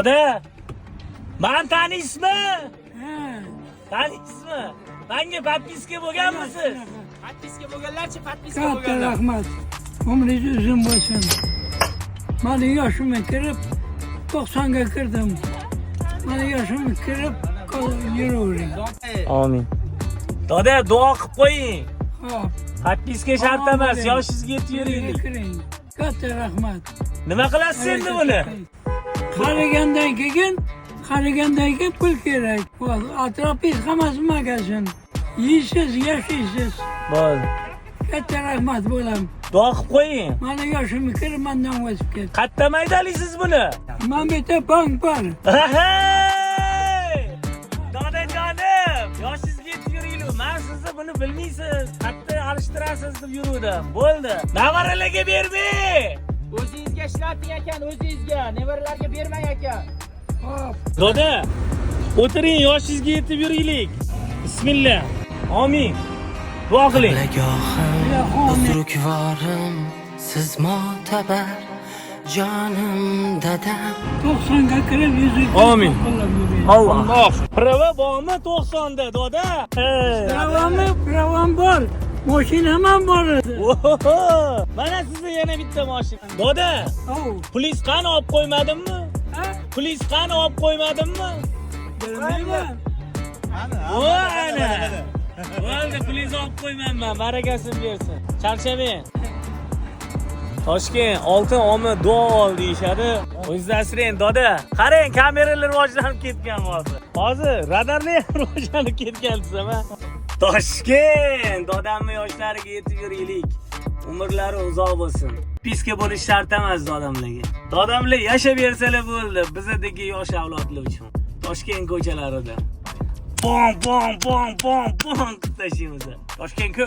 Doda, man taniysizmi? Ha. Taniysizmi? Manga подписка bo'lganmisiz? Подписка bo'lganlarchi, подписка Katta bo'lganlar. Rahmat. Umringiz uzun bo'lsin. Mani yoshimga kirib 90 ga kirdim. Mani yoshimga kirib yuravering. Amin. Doda, duo qilib qo'ying. Hop. Подписка shart emas, yoshingizga yetib yuring. Kiring. Katta rahmat. Nima qilasiz endi buni? Qarigandan keyin pul kerak. Atrofingiz hammasi magazin. Yeysiz, yashaysiz. Bo'ldi. Katta rahmat, bolam. Duo qilib qo'ying. Mani yoshimga kirib mandan o'tib ketdi. Qayerda maydalaysiz buni? Mana bu yerda bank bor. Hey! Dodajonim, yoshingizga yetib yuringlar. Men sizni buni bilmaysiz. Qayerda alishtirasiz deb yuruvdim. Bo'ldi. Nevaralarga bermang. O'zingizga ishlating ekan, o'zingizga, nevaralarga bermang ekan. Hop. Doda, o'tiring, yoshingizga yetib yuraylik. Bismillah. Amin. Duo qiling. Qiblagohim, Amin. buzrukvorim, siz mo'tabar jonim dadam. 90 ga kirib yuziga Amin. qilib yuring. Alloh. Права bormi 90 da, doda? Hey. Права mi? Права m bor. Mashinam ham bor edi. Oho! Mana sizni yana bitta mashina. Doda, Ov. pulingiz qani, olib qo'ymadimmi? Ha? Pulingiz qani, olib qo'ymadimmi? Bilmayman. O, ana. Bo'ldi, pulingizni olib qo'ymayman. Barakasini bersin. Charchamang. Toshkent oltin olma, duo ol deyishadi. O'zingizni asrang, doda. Qarang, kameralar rivojlanib ketgan hozir. Hozir radarlar ham rivojlanib ketgan desam, ha. Toshkent, dodamni yoshlariga yetib yuraylik. Umrlari uzoq bo'lsin. Подписка bo'lish shart emas dodamlarga. Dodamlar yashab bersalar bo'ldi, bizadagi yosh avlodlar uchun. Toshkent ko'chalarida. Bom bom bom bom bom qilib tashlaymiz. Toshkentga.